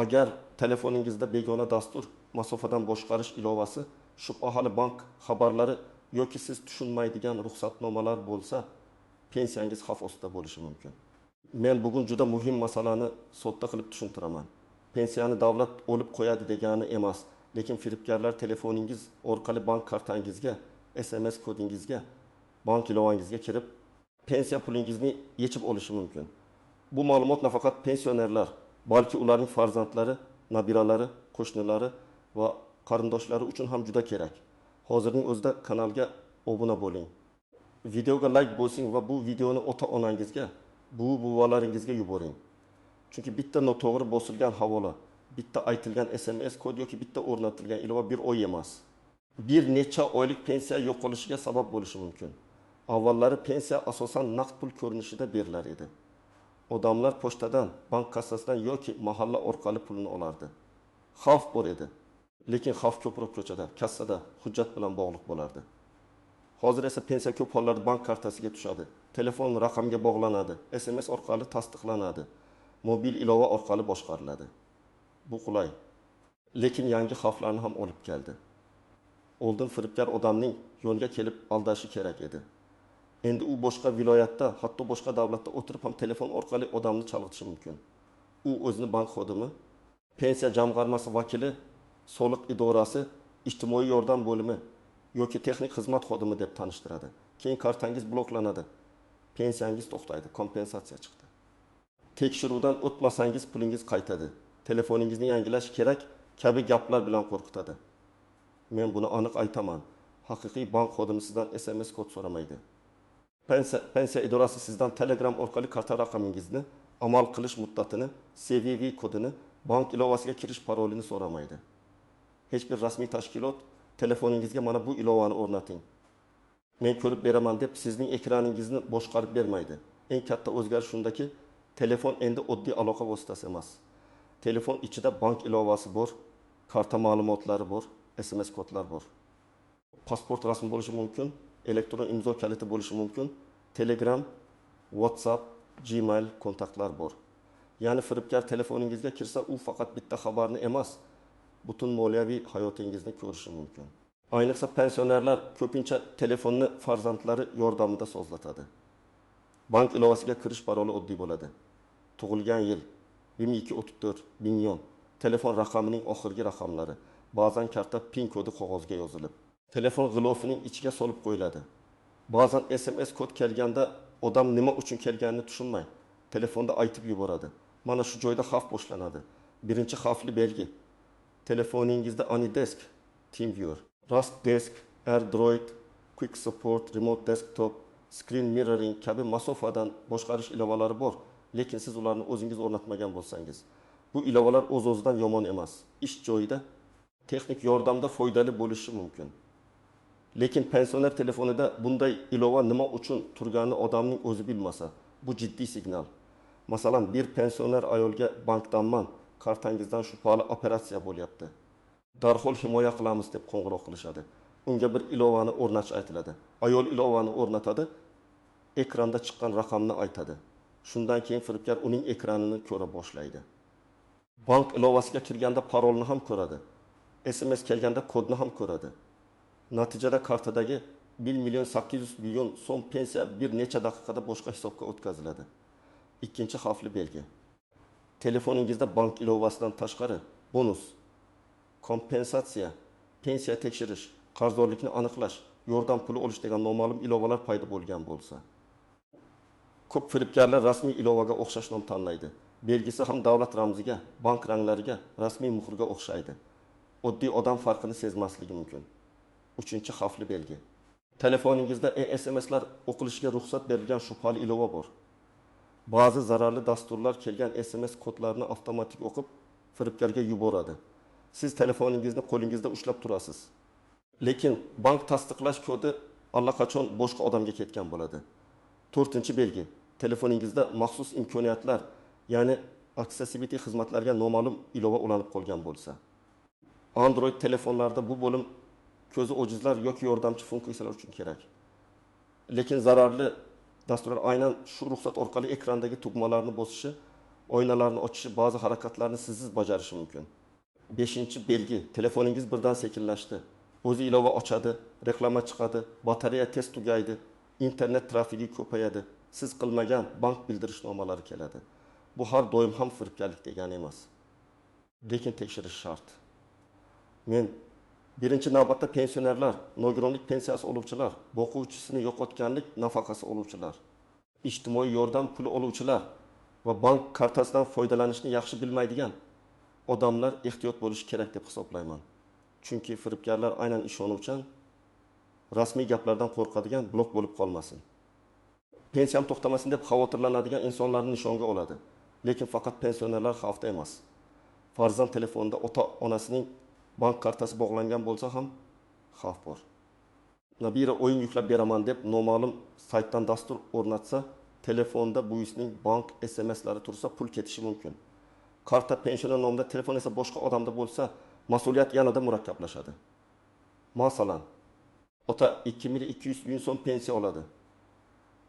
Agar telefoningizda begona dastur, masofadan boshqarish ilovasi, shubhali bank xabarlari yoki siz tushunmaydigan ruxsatnomalar bo'lsa, pensiyangiz xavf ostida bo'lishi mumkin. Men bugun juda muhim masalani sodda qilib tushuntiraman. Pensiyani davlat olib qo'yadi degani emas, lekin firibgarlar telefoningiz orqali bank kartangizga, SMS kodingizga, bank ilovangizga kirib, pensiya pulingizni yechib olishi mumkin. Bu ma'lumot nafaqat pensionerlar, balki ularning farzandlari, nabiralari, qo'shnilari va qarindoshlari uchun ham juda kerak. Hozirning o'zida kanalga obuna bo'ling. Videoga like bosing va bu videoni ota-onangizga, buvi-buvalaringizga yuboring. Chunki bitta noto'g'ri bosilgan havola, bitta aytilgan SMS kod yoki bitta o'rnatilgan ilova bir oy emas, bir necha oylik pensiya yo'qolishiga sabab bo'lishi mumkin. Avvallari pensiya asosan naqd pul ko'rinishida berilar edi. Odamlar pochtadan, bank kassasidan yoki mahalla orqali pulini olardi. Xavf bor edi, lekin xavf ko'proq ko'chada, kassada, hujjat bilan bog'liq bo'lardi. Hozir esa pensiya ko'p hollarda bank kartasiga tushadi, telefon raqamga bog'lanadi, SMS orqali tasdiqlanadi, mobil ilova orqali boshqariladi. Bu qulay, lekin yangi xavflarni ham olib keldi. Oldin firibgar odamning yo'lga kelib aldashi kerak edi. Endi u boshqa viloyatda, hatto boshqa davlatda o'tirib ham telefon orqali odamni chalg'itishi mumkin. U o'zini bank xodimi, pensiya jamg'armasi vakili, soliq idorasi, ijtimoiy yordam bo'limi yoki texnik xizmat xodimi deb tanishtiradi. Keyin kartangiz bloklanadi, pensiyangiz to'xtaydi, kompensatsiya chiqdi. Tekshiruvdan o'tmasangiz pulingiz qaytadi, telefoningizni yangilash kerak kabi gaplar bilan qo'rqitadi. Men buni aniq aytaman. Haqiqiy bank xodimi sizdan SMS kod so'ramaydi. Pensiya idorasi sizdan Telegram orqali karta raqamingizni, amal qilish muddatini, CVV kodini, bank ilovasiga kirish parolini so'ramaydi. Hech bir rasmiy tashkilot telefoningizga mana bu ilovani o'rnating, men ko'rib beraman deb sizning ekraningizni boshqarib bermaydi. Eng katta o'zgarish shundaki, telefon endi oddiy aloqa vositasi emas. Telefon ichida bank ilovasi bor, karta ma'lumotlari bor, SMS kodlar bor. Pasport rasmi bo'lishi mumkin, elektron imzo kaliti bo'lishi mumkin, Telegram, WhatsApp, Gmail kontaktlar bor. Ya'ni firibgar telefoningizga kirsa, u faqat bitta xabarni emas, butun moliyaviy hayotingizni ko'rishi mumkin. Ayniqsa pensionerlar ko'pincha telefonni farzandlari yordamida sozlatadi. Bank ilovasiga kirish paroli oddiy bo'ladi. Tug'ilgan yil 1234 million, telefon raqamining oxirgi raqamlari, ba'zan karta PIN kodi qog'ozga yozilib, telefon g'ilofining ichiga solib qo'yiladi. Ba'zan SMS kod kelganda odam nima uchun kelganini tushunmay, telefonda aytib yuboradi. Mana shu joyda xavf boshlanadi. Birinchi xavfli belgi. Telefoningizda AnyDesk, TeamViewer, RustDesk, AirDroid, Quick Support, Remote Desktop, Screen Mirroring kabi masofadan boshqarish ilovalari bor, lekin siz ularni o'zingiz o'rnatmagan bo'lsangiz. Bu ilovalar o'z-o'zidan yomon emas. Ish joyida texnik yordamda foydali bo'lishi mumkin. Lekin pensioner telefonida bunday ilova nima uchun turganini odamning o'zi bilmasa, bu jiddiy signal. Masalan, bir pensioner ayolga bankdanman, kartangizdan shubhali operatsiya bo'lyapti, darhol himoya qilamiz deb qo'ng'iroq qilishadi. Unga bir ilovani o'rnatish aytiladi. Ayol ilovani o'rnatadi, ekranda chiqqan raqamni aytadi. Shundan keyin firibgar uning ekranini ko'ra boshlaydi. Bank ilovasiga kirganda parolni ham ko'radi. SMS kelganda kodni ham ko'radi. Natijada kartadagi 1 million 800 million so'm pensiya bir necha daqiqada boshqa hisobga o'tkaziladi. Ikkinchi xavfli belgi. Telefoningizda bank ilovasidan tashqari bonus, kompensatsiya, pensiya tekshirish, qarzdorlikni aniqlash, yordam puli olish degan noma'lum ilovalar paydo bo'lgan bo'lsa. Ko'p firibgarlar rasmiy ilovaga o'xshash nom tanlaydi. Belgisi ham davlat ramziga, bank ranglariga, rasmiy muhrga o'xshaydi. Oddiy odam farqini sezmasligi mumkin. Uchinchi xavfli belgi. Telefoningizda SMSlar o'qilishiga ruxsat berilgan shubhali ilova bor. Ba'zi zararli dasturlar kelgan SMS kodlarini avtomatik o'qib, firibgarga yuboradi. Siz telefoningizni qo'lingizda ushlab turasiz. Lekin bank tasdiqlash kodi allaqachon boshqa odamga ketgan bo'ladi. To'rtinchi belgi. Telefoningizda maxsus imkoniyatlar, ya'ni accessibility xizmatlarga noma'lum ilova ulanib qolgan bo'lsa. Android telefonlarda bu bo'lim ko'zi ojizlar yoki yordamchi funksiyalar uchun kerak. Lekin zararli dasturlar aynan shu ruxsat orqali ekrandagi tugmalarni bosishi, Oynalarni ochishi, ba'zi harakatlarni sizsiz bajarishi mumkin. Beshinchi belgi: telefoningiz birdan sekinlashdi. O'zi ilova ochadi, reklama chiqadi, batareya tez tugaydi, internet trafigi ko'payadi, siz qilmagan bank bildirishnomalari keladi. Bu har doim ham firibgarlik degani emas. Lekin tekshirish shart. Men birinchi navbatda pensionerlar, nogironlik pensiyasi oluvchilar, boquvchisini yo'qotganlik nafaqasi oluvchilar, ijtimoiy yordam puli oluvchilar va bank kartasidan foydalanishni yaxshi bilmaydigan odamlar ehtiyot bo'lishi kerak deb hisoblayman. Chunki firibgarlar aynan ishonuvchan, rasmiy gaplardan qo'rqadigan blok bo'lib qolmasin. Pensiyam to'xtamasin deb xavotirlanadigan insonlarni nishonga oladi. Lekin faqat pensionerlar xavfda emas. Farzand telefonida ota-onasining bank kartasi bog'langan bo'lsa ham xavf bor. Nabira o'yin yuklab beraman deb noma'lum saytdan dastur o'rnatsa, telefonda buvisining bank SMSlari tursa pul ketishi mumkin. Karta pensioner nomida, telefon esa boshqa odamda bo'lsa, mas'uliyat yanada murakkablashadi. Masalan, ota 2200 ming so'm pensiya oladi.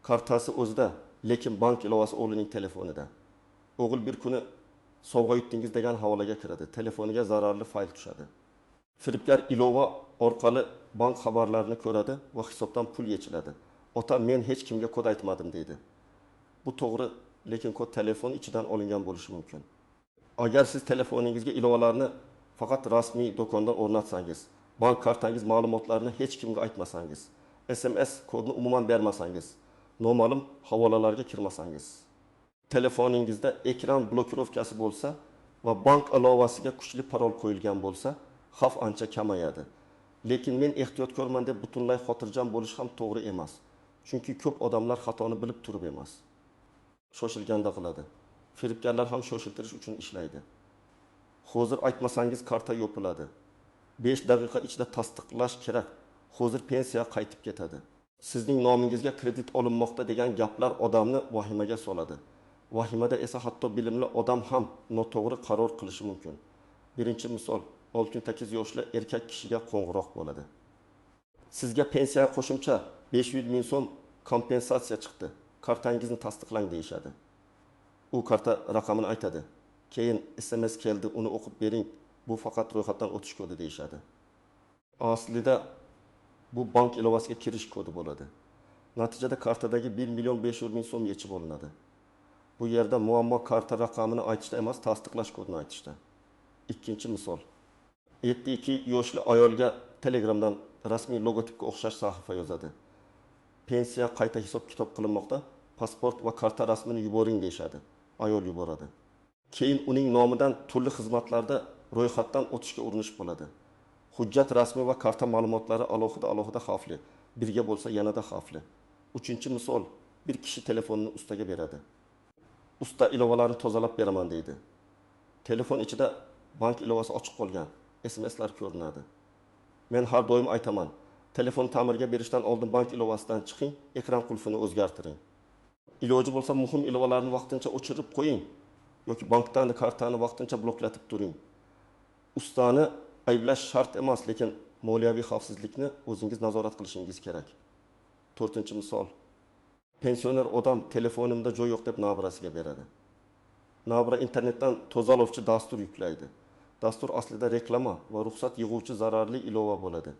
Kartasi o'zida, lekin bank ilovasi o'g'lining telefonida. O'g'il bir kuni sovg'a yutdingiz degan havolaga kiradi. Telefoniga zararli fayl tushadi. Firibgar ilova orqali bank xabarlarini ko'radi va hisobdan pul yechiladi. Ota men hech kimga kod aytmadim deydi. Bu to'g'ri, lekin kod telefon ichidan olingan bo'lishi mumkin. Agar siz telefoningizga ilovalarni faqat rasmiy do'kondan o'rnatsangiz, bank kartangiz ma'lumotlarini hech kimga aytmasangiz, SMS kodini umuman bermasangiz, noma'lum havolalarga kirmasangiz, telefoningizda ekran blokirovkasi bo'lsa va bank ilovasiga kuchli parol qo'yilgan bo'lsa, xavf ancha kamayadi. Lekin men ehtiyotkorman deb butunlay xotirjam bo'lish ham to'g'ri emas. Chunki ko'p odamlar xatoni bilib turib emas, shoshilganda qiladi. Firibgarlar ham shoshiltirish uchun ishlaydi. Hozir aytmasangiz karta yopiladi. 5 daqiqa ichida tasdiqlash kerak. Hozir pensiya qaytib ketadi. Sizning nomingizga kredit olinmoqda degan gaplar odamni vahimaga soladi. Vahimada esa hatto bilimli odam ham noto'g'ri qaror qilishi mumkin. Birinchi misol, 68 yoshli erkak kishiga qo'ng'iroq bo'ladi. Sizga pensiya qo'shimcha 500 ming so'm kompensatsiya chiqdi. Kartangizni tasdiqlang deyishadi. U karta raqamini aytadi. Keyin SMS keldi, uni o'qib bering. Bu faqat ro'yxatdan o'tish kodi deyishadi. Aslida bu bank ilovasiga kirish kodi bo'ladi. Natijada kartadagi 1 million 500 ming so'm yechib olinadi. Bu yerda muammo karta raqamini aytishda emas, tasdiqlash kodini aytishda. Ikkinchi misol. 72 yoshli ayolga Telegramdan rasmiy logotipga o'xshash sahifa yozadi. Pensiya qayta hisob-kitob qilinmoqda, pasport va karta rasmini yuboring deyishadi. Ayol yuboradi. Keyin uning nomidan turli xizmatlarda ro'yxatdan o'tishga urinish bo'ladi. Hujjat rasmi va karta ma'lumotlari alohida-alohida xavfli, birga bo'lsa yanada xavfli. Uchinchi misol, bir kishi telefonini ustaga beradi. Usta ilovalarni tozalab beraman deydi. Telefon ichida bank ilovasi ochiq qolgan, SMSlar ko'rinadi. Men har doim aytaman, telefon ta'mirga berishdan oldin bank ilovasidan chiqing, ekran qulfini o'zgartiring. Iloji bo'lsa muhim ilovalarni vaqtincha o'chirib qo'ying yoki bankdan kartani vaqtincha bloklatib turing. Ustani ayblash shart emas, lekin moliyaviy xavfsizlikni o'zingiz nazorat qilishingiz kerak. To'rtinchi misol. Pensioner odam telefonimda joy yo'q deb nabirasiga beradi. Nabira internetdan tozalovchi dastur yuklaydi. Dastur aslida reklama va ruxsat yig'uvchi zararli ilova bo'ladi.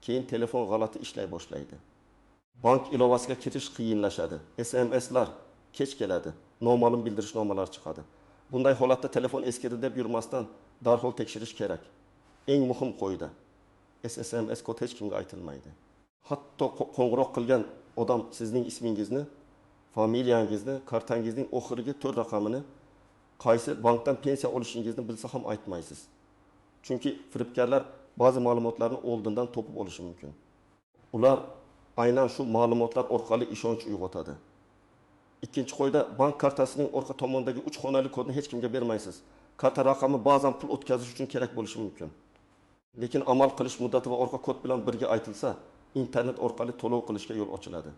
Keyin telefon g'alati ishlay boshlaydi. Bank ilovasiga kirish qiyinlashadi. SMSlar kech keladi, noma'lum bildirishnomalar chiqadi. Bunday holatda telefon eskirdi deb yurmasdan darhol tekshirish kerak. Eng muhim qoida: SMS kod hech kimga aytilmaydi. Hatto qo'ng'iroq qilgan odam sizning ismingizni, familiyangizni, kartangizning oxirgi 4 raqamini, qaysi bankdan pensiya olishingizni bilsa ham aytmaysiz. Chunki firibgarlar ba'zi ma'lumotlarni oldindan topib olishi mumkin. Ular aynan shu ma'lumotlar orqali ishonch uyg'otadi. Ikkinchi qoida, bank kartasining orqa tomonidagi 3 xonali kodni hech kimga bermaysiz. Karta raqami ba'zan pul o'tkazish uchun kerak bo'lishi mumkin. Lekin amal qilish muddati va orqa kod bilan birga aytilsa, internet orqali to'lov qilishga yo'l ochiladi.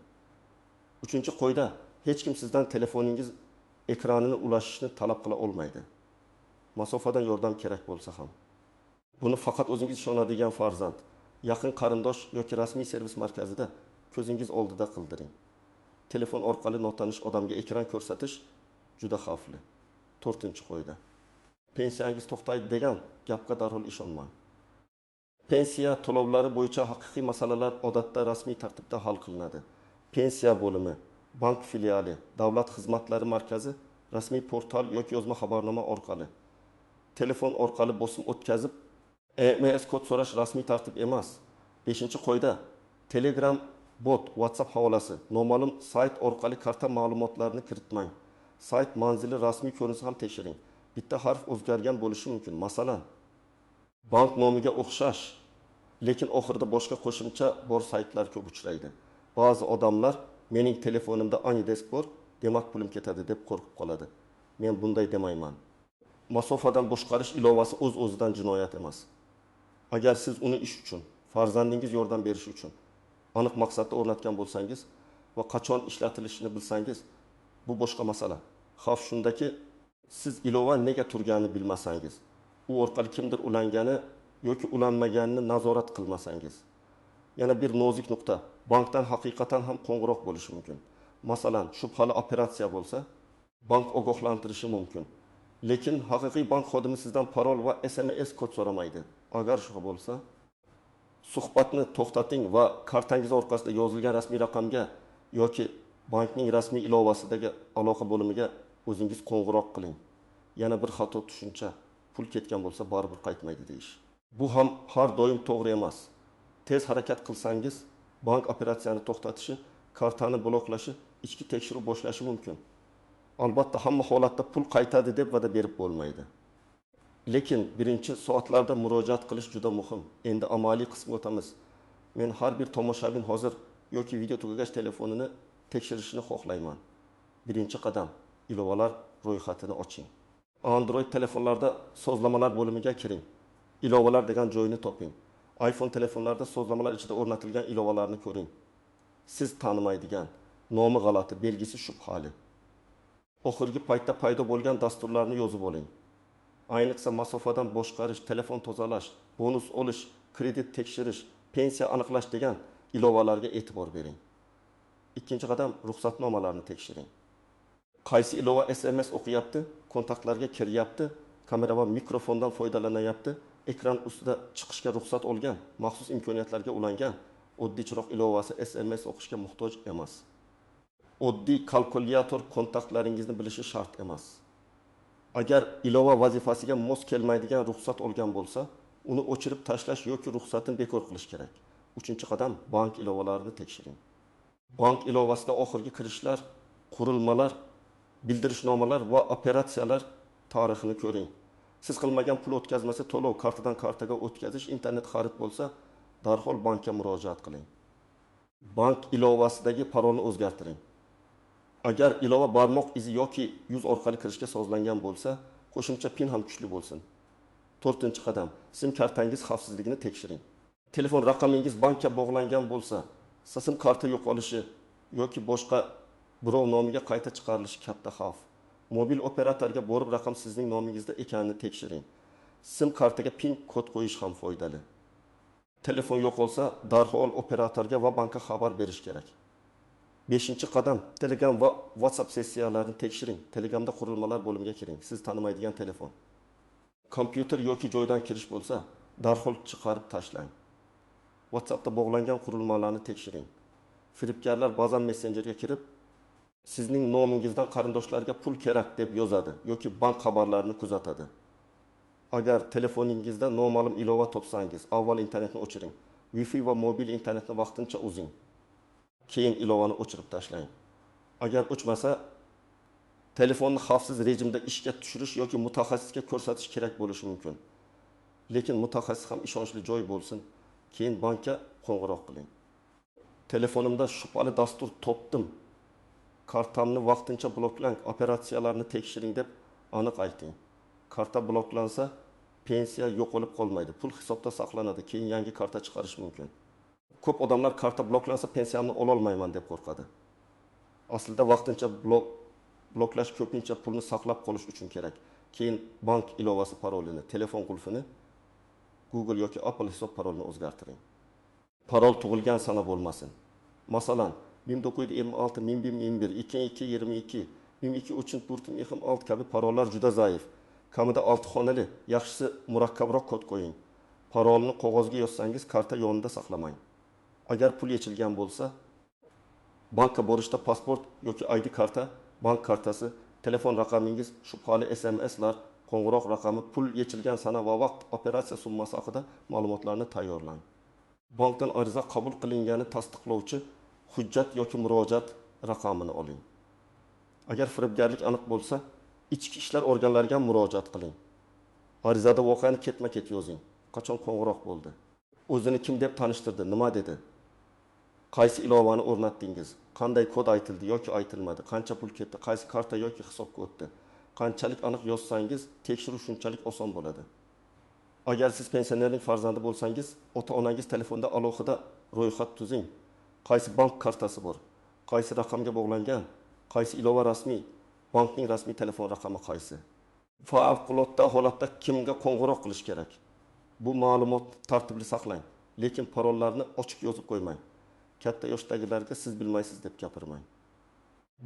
Uchinchi qoida, hech kim sizdan telefoningiz ekranini ulashishni talab qila olmaydi. Masofadan yordam kerak bo'lsa ham. Buni faqat o'zingiz ishonadigan farzand, yaqin qarindosh yoki rasmiy servis markazida ko'zingiz oldida qildiring. Telefon orqali notanish odamga ekran ko'rsatish juda xavfli. To'rtinchi qoida. Pensiyangiz to'xtaydi degan gapga darhol ishonmang. Pensiya to'lovlari bo'yicha haqiqiy masalalar odatda rasmiy tartibda hal qilinadi. Pensiya bo'limi, bank filiali, davlat xizmatlari markazi, rasmiy portal yoki yozma xabarnoma orqali. Telefon orqali bosim o'tkazib, SMS kod so'rash rasmiy tartib emas. Beshinchi qoida. Telegram bot, WhatsApp havolasi, noma'lum sayt orqali karta ma'lumotlarini kiritmang. Sayt manzili rasmiy ko'rinsa ham tekshiring. Bitta harf o'zgargan bo'lishi mumkin. Masalan, bank nomiga o'xshash, lekin oxirida boshqa qo'shimcha bor saytlar ko'p uchraydi. Ba'zi odamlar mening telefonimda AnyDesk bor, demak pulim ketadi deb qo'rqib qoladi. Men bunday demayman. Masofadan boshqarish ilovasi o'z-o'zidan jinoyat emas. Agar siz uni ish uchun, farzandingiz yordam berishi uchun aniq maqsadda o'rnatgan bo'lsangiz va qachon ishlatilishini bilsangiz, bu boshqa masala. Xavf shundaki, siz ilova nega turganini bilmasangiz, u orqali kimdir ulangani yoki ulanmaganini nazorat qilmasangiz. Yana bir nozik nuqta, bankdan haqiqatan ham qo'ng'iroq bo'lishi mumkin. Masalan, shubhali operatsiya bo'lsa, bank ogohlantirishi mumkin. Lekin haqiqiy bank xodimi sizdan parol va SMS kod so'ramaydi. Agar shubha bo'lsa, suhbatni to'xtating va kartangiz orqasida yozilgan rasmiy raqamga yoki bankning rasmiy ilovasidagi aloqa bo'limiga o'zingiz qo'ng'iroq qiling. Yana bir xato tushuncha, pul ketgan bo'lsa baribir qaytmaydi deyish. Bu ham har doim to'g'ri emas. Tez harakat qilsangiz, bank operatsiyani to'xtatishi, kartani bloklashi, ichki tekshiruv boshlashi mumkin. Albatta hamma holatda pul qaytadi deb va'da berib bo'lmaydi. Lekin birinchi soatlarda murojaat qilish juda muhim. Endi amaliy qismga o'tamiz. Men har bir tomoshabin hozir yoki video tugagach telefonini tekshirishini xohlayman. Birinchi qadam, ilovalar ro'yxatini oching. Android telefonlarda sozlamalar bo'limiga kiring. Ilovalar degan joyini toping. iPhone telefonlarda sozlamalar ichida o'rnatilgan ilovalarni ko'ring. Siz tanimaydigan, nomi g'alati, belgisi shubhali. Oxirgi paytda paydo bo'lgan dasturlarni yozib oling. Ayniqsa masofadan boshqarish, telefon tozalash, bonus olish, kredit tekshirish, pensiya aniqlash degan ilovalarga e'tibor bering. Ikkinchi qadam, ruxsatnomalarni tekshiring. Qaysi ilova SMS o'qiyapti, kontaktlarga kiryapti, kamera va mikrofondan foydalanyapti, ekran ustida chiqishga ruxsat olgan, maxsus imkoniyatlarga ulangan oddiy chiroq ilovasi SMS o'qishga muhtoj emas. Oddiy kalkulyator kontaktlaringizni bilishi shart emas. Agar ilova vazifasiga mos kelmaydigan ruxsat olgan bo'lsa, uni o'chirib tashlash yoki ruxsatini bekor qilish kerak. Uchinchi qadam, bank ilovalarini tekshiring. Bank ilovasida oxirgi kirishlar, qurilmalar, bildirishnomalar va operatsiyalar tarixini ko'ring. Siz qilmagan pul o'tkazmasi, to'lov, kartadan kartaga o'tkazish, internet xarid bo'lsa, darhol bankka murojaat qiling. Bank ilovasidagi parolni o'zgartiring. Agar ilova barmoq izi yoki yuz orqali kirishga sozlangan bo'lsa, qo'shimcha PIN ham kuchli bo'lsin. To'rtinchi qadam, SIM kartangiz xavfsizligini tekshiring. Telefon raqamingiz bankka bog'langan bo'lsa, SIM karta yo'qolishi yoki boshqa birov nomiga qayta chiqarilishi katta xavf. Mobil operatorga borib raqam sizning nomingizda ekanini tekshiring. SIM kartaga PIN kod qo'yish ham foydali. Telefon yo'qolsa, darhol operatorga va bankka xabar berish kerak. Beshinchi qadam, Telegram va WhatsApp sessiyalarini tekshiring. Telegramda qurilmalar bo'limiga kiring. Siz tanimaydigan telefon, kompyuter yoki joydan kirish bo'lsa, darhol chiqarib tashlang. WhatsAppda bog'langan qurilmalarni tekshiring. Firibgarlar ba'zan messenjerga kirib, sizning nomingizdan qarindoshlarga pul kerak deb yozadi yoki bank xabarlarini kuzatadi. Agar telefoningizda noma'lum ilova topsangiz, avval internetni o'chiring. Wi-Fi va mobil internetni vaqtincha uzing. Keyin ilovani o'chirib tashlang. Agar o'chmasa, telefonni xavfsiz rejimda ishga tushirish yoki mutaxassisga ko'rsatish kerak bo'lishi mumkin. Lekin mutaxassis ham ishonchli joy bo'lsin. Keyin bankka qo'ng'iroq qiling. Telefonimda shubhali dastur topdim. Kartamni vaqtincha bloklang, operatsiyalarni tekshiring deb aniq ayting. Karta bloklansa, pensiya yo'qolib qolmaydi. Pul hisobda saqlanadi, keyin yangi karta chiqarish mumkin. Ko'p odamlar karta bloklansa pensiyamni ololmayman deb qo'rqadi. Aslida vaqtincha bloklash ko'pincha pulni saqlab qolish uchun kerak. Keyin bank ilovasi parolini, telefon qulfini, Google yoki Apple hisob parolini o'zgartiring. Parol tug'ilgan sana bo'lmasin. Masalan, 1926, 1121, 2222, 1 2 3 4 5 6 kabi parollar juda zaif. Kamida 6 xonali, yaxshisi murakkabroq kod qo'ying. Parolni qog'ozga yozsangiz, karta yonida saqlamang. Agar pul yechilgan bo'lsa, bankka borishda pasport yoki ID karta, bank kartasi, telefon raqamingiz, shubhali SMSlar, qo'ng'iroq raqami, pul yechilgan sana va vaqt, operatsiya summasi haqida ma'lumotlarni tayyorlang. Bankdan ariza qabul qilingani tasdiqlovchi hujjat yoki murojaat raqamini oling. Agar firibgarlik aniq bo'lsa, ichki ishlar organlariga murojaat qiling. Arizada voqeani ketma-ket yozing. Qachon qo'ng'iroq bo'ldi? O'zini kim deb tanishtirdi? Nima dedi? Qaysi ilovani o'rnatdingiz? Qanday kod aytildi yoki aytilmadi? Qancha pul ketdi? Qaysi karta yoki hisobga o'tdi? Qanchalik aniq yozsangiz, tekshiruv shunchalik oson bo'ladi. Agar siz pensionerning farzandi bo'lsangiz, ota-onangiz telefonda alohida ro'yxat tuzing. Qaysi bank kartasi bor? Qaysi raqamga bog'langan? Qaysi ilova rasmiy? Bankning rasmiy telefon raqami qaysi? Favqulodda holatda kimga qo'ng'iroq qilish kerak? Bu ma'lumotni tartibli saqlang, lekin parollarni ochiq yozib qo'ymang. Katta yoshdagilarga siz bilmaysiz deb gapirmang.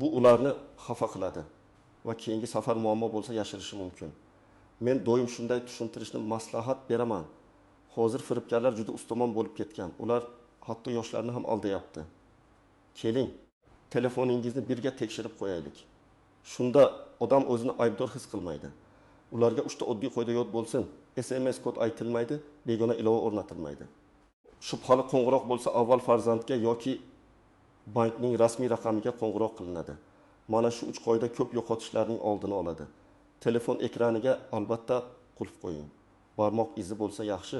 Bu ularni xafa qiladi va keyingi safar muammo bo'lsa yashirishi mumkin. Men doim shunday tushuntirishni maslahat beraman. Hozir firibgarlar juda ustomon bo'lib ketgan. Ular hatto yoshlarni ham aldayapti. Keling, telefoningizni birga tekshirib qo'yaylik. Shunda odam o'zini aybdor his qilmaydi. Ularga 3 ta oddiy qoida yod bo'lsin. SMS kod aytilmaydi, begona ilova o'rnatilmaydi. Shubhali qo'ng'iroq bo'lsa, avval farzandga yoki bankning rasmiy raqamiga qo'ng'iroq qilinadi. Mana shu 3 qoida ko'p yo'qotishlarning oldini oladi. Telefon ekraniga albatta qulf qo'ying. Barmoq izi bo'lsa yaxshi,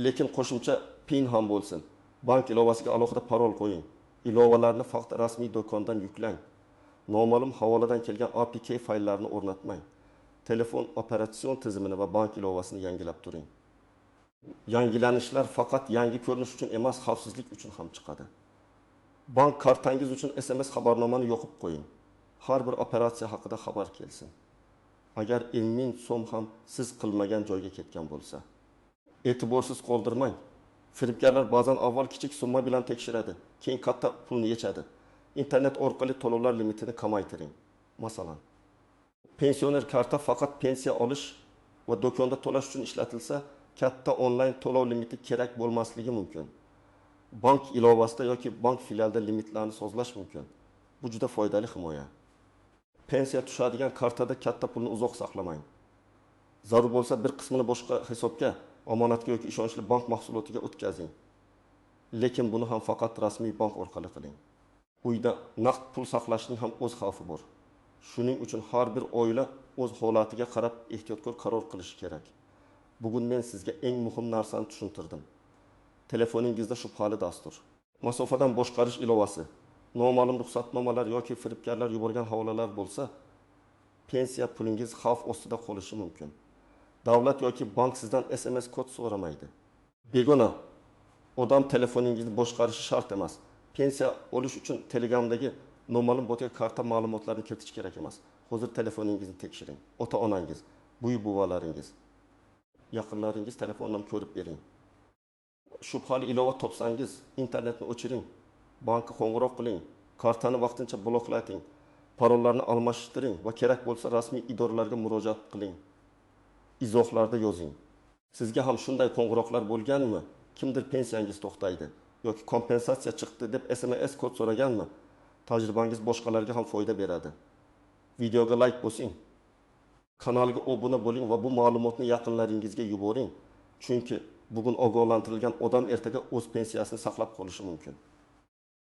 lekin qo'shimcha PIN ham bo'lsin. Bank ilovasiga alohida parol qo'ying. Ilovalarni faqat rasmiy do'kondan yuklang. Noma'lum havoladan kelgan APK fayllarini o'rnatmang. Telefon operatsion tizimini va bank ilovasini yangilab turing. Yangilanishlar faqat yangi ko'rinish uchun emas, xavfsizlik uchun ham chiqadi. Bank kartangiz uchun SMS xabarnomani yoqib qo'ying. Har bir operatsiya haqida xabar kelsin. Agar 1000 so'm ham siz qilmagan joyga ketgan bo'lsa, e'tiborsiz qoldirmang. Firibgarlar ba'zan avval kichik summa bilan tekshiradi, keyin katta pulni yechadi. Internet orqali to'lovlar limitini kamaytiring. Masalan, pensioner karta faqat pensiya olish va do'konda to'lash uchun ishlatilsa, katta onlayn to'lov limiti kerak bo'lmasligi mumkin. Bank ilovasida yoki bank filialida limitlarni sozlash mumkin. Bu juda foydali himoya. Pensiya tushadigan kartada katta pulni uzoq saqlamang. Zarur bo'lsa bir qismini boshqa hisobga, omonatga yoki ishonchli bank mahsulotiga o'tkazing. Lekin buni ham faqat rasmiy bank orqali qiling. Uyda naqd pul saqlashning ham o'z xavfi bor. Shuning uchun har bir oila o'z holatiga qarab ehtiyotkor qaror qilishi kerak. Bugun men sizga eng muhim narsani tushuntirdim. Telefoningizda shubhali dastur, masofadan boshqarish ilovasi, noma'lum ruxsatnomalar yoki firibgarlar yuborgan havolalar bo'lsa, pensiya pulingiz xavf ostida qolishi mumkin. Davlat yoki bank sizdan SMS kod so'ramaydi. Begona odam telefoningizni boshqarishi shart emas. Pensiya olish uchun Telegramdagi noma'lum botga karta ma'lumotlarini kiritish kerak emas. Hozir telefoningizni tekshiring. Ota-onangiz, buy-buvalaringiz, yaqinlaringiz telefondan ko'rib bering. Shubhali ilova topsangiz, internetni o'chiring, bankka qo'ng'iroq qiling, kartani vaqtincha bloklating, parollarni almashtiring va kerak bo'lsa rasmiy idoralarga murojaat qiling. Izohlarda yozing. Sizga ham shunday qo'ng'iroqlar bo'lganmi? Kimdir pensiyangiz to'xtaydi yoki kompensatsiya chiqdi deb SMS kod so'raganmi? Tajribangiz boshqalarga ham foyda beradi. Videoga like bosing, kanalga obuna bo'ling va bu ma'lumotni yaqinlaringizga yuboring. Chunki bugun ogohlantirilgan odam ertaga o'z pensiyasini saqlab qolishi mumkin.